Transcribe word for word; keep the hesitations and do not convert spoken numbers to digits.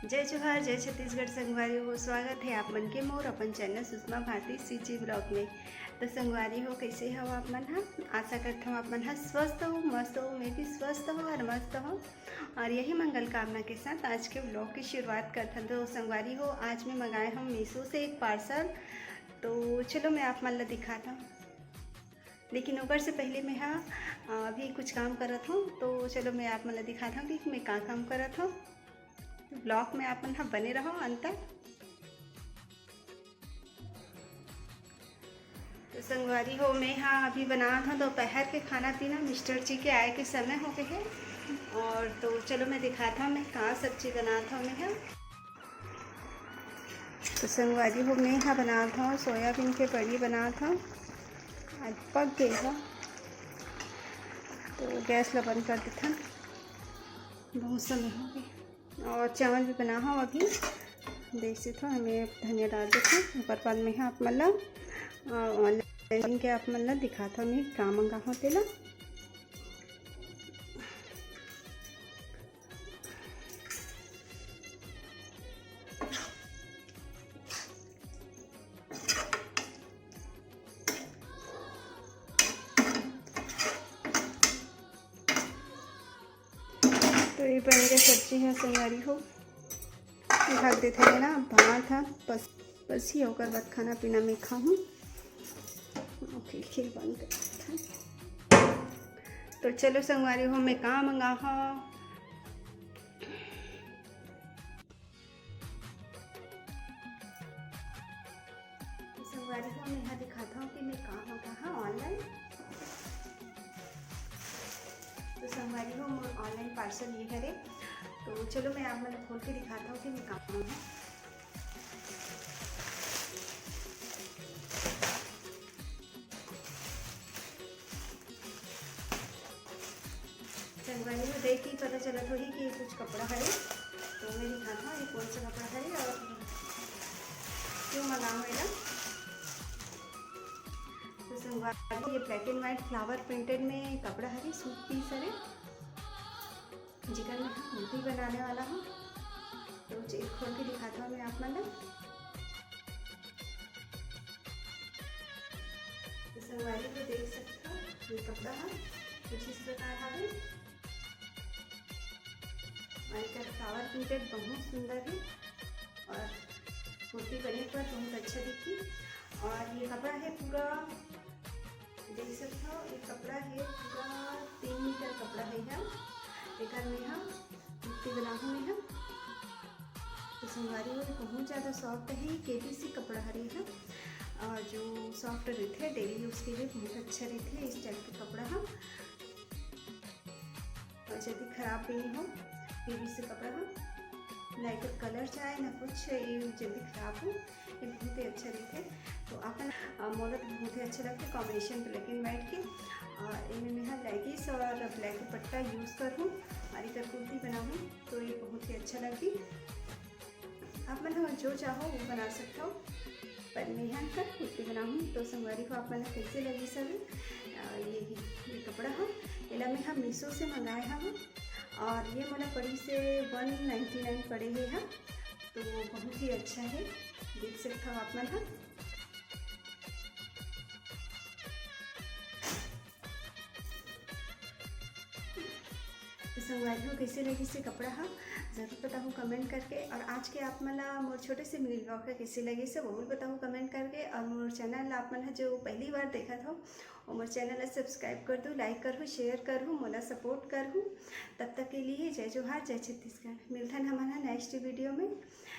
जय जोहार, जय छत्तीसगढ़ संगवारी हो, स्वागत है आप मन के मोर अपन चैनल सुषमा भारती सीजी ब्लॉग में। तो संगवारी हो, कैसे हो आप मन ह? आशा करत हूँ आप मन ह स्वस्थ हो, मस्त हो, मैं भी स्वस्थ हूँ और मस्त हूँ। और यही मंगल कामना के साथ आज के ब्लॉग की शुरुआत करत हन। तो संगवारी हो, आज मैं मंगाए हूँ मीशो से एक पार्सल। तो चलो मैं आप मन ला दिखात हूँ, लेकिन ओकर से पहले मैं हा अभी कुछ काम करत हूँ। तो चलो मैं आप मन ला दिखात हूँ कि मैं का काम करत हूँ। ब्लॉग में आप मन ह बने रहो अंत तक। तो संगवारी हो, मैं हा अभी बनात हूँ दोपहर के खाना पीना। मिस्टर जी के आए के समय हो गए है। और तो चलो मैं दिखात हूँ मैं का सब्जी बनात हूँ मैं हा। तो संगवारी हो, मैं हा बनात हूँ सोयाबीन के बड़ी बनात हूँ। आज पक गई हो, तो गैस ला बंद कर देथन, बहुत समय हो गए। और चावल भी बना हूँ अभी, देख सकत हो। मैं धनिया डाल देथन, ओकर बाद मैं हा आप मन ला, अ, ऑनलाइन के आप मन ला दिखात हूँ मैं का मंगा हूँ तेला। तो ये बन गया सब्जी है संगवारी हो, ढक देते हैं ना, भात है बस, बस ही ओकर बाद खाना पीना मैं खाहूँ। खिड़की बंद कर देते हैं। तो चलो संगवारी हो, मैं का मंगा हूँ। तो संगवारी हो, मैं यहाँ दिखाता हूँ कि मैं का मंगा हूँ ऑनलाइन। तो संगवारी हो, मोर ऑनलाइन पार्सल ये हरे। तो चलो मैं आप मन खोल के दिखाता हूँ कि मैं का मंगा हूँ। संगवारी हो, देख के पता चलत होही कि ये कुछ कपड़ा हरे। तो मैं दिखात हूँ ये कौन सा कपड़ा हरे और क्यों मंगाहूँ एला। तो संगवारी हो, ये black and white flower printed में कपड़ा हरे, सूट पीस हरे, जेकर में हम मूर्ति बनाने वाला हूँ। तो एक खोल के दिखात हूँ मैं आप मन ला। तो संगवारी हो, देख सकत हो ये कपड़ा ह कुछ इस प्रकार हवे और एकर flower printed बहुत सुंदर है और कुर्ती बने पर बहुत अच्छा दिखी। और ये कपड़ा है पूरा, देख सकत हो ये कपड़ा है पूरा तीन मीटर कपड़ा है यह। एकर में हम कुर्ती बनाहूँ मैं हम। तो संगवारी हो, बहुत ज़्यादा सॉफ्ट है, केबीसी कपड़ा हरे है और जो सॉफ्ट रहते हैं डेली यूज़ के लिए बहुत अच्छा रहते हैं इस टाइप के कपड़ा हम। और जल्दी खराब भी नहीं हो, केबीसी कपड़ा हम, ना एकर कलर जाए ना कुछ, ये जल्दी खराब हो, ये बहुत ही अच्छा रहते। तो अपन अ, मोला तो बहुत ही अच्छा लगता है कॉम्बिनेशन black and white के। और इनमें मैं हा लेगिस और ब्लैक दुपट्टा यूज़ करूँ और एकर कुर्ती बनाऊँ तो ये बहुत ही अच्छा लगी। आप मन ह जो चाहो वो बना सकत हो, पर मैं हा एकर कुर्ती बनाहूँ। तो संगवारी हो, आप मन ला कैसे लगी सब अ, ये, ये कपड़ा ह, एला मैं हा मीशो से मंगाए हवं और ये मोला पड़ी से वन नाइन्टी नाइन पड़े हे हा, तो बहुत ही अच्छा है, देख सकत हो आप मन हा। तो संगवारी हो, कैसे लगिस हे कपड़ा ह, जरूर बताहू कमेंट करके। और आज के आप मन ला मोर छोटे से मिनी ब्लॉग ह कैसे लगिस हे, वो भी बताहू कमेंट करके। और मोर चैनल ला आप मन ह जो पहली बार देखत हो, वो मोर चैनल ला सब्सक्राइब कर दू, लाइक करहू, शेयर करहू, मोला सपोर्ट करहू। तब तक के लिए जय जोहार, जय छत्तीसगढ़। मिलथन हमन ह नेक्स्ट वीडियो में।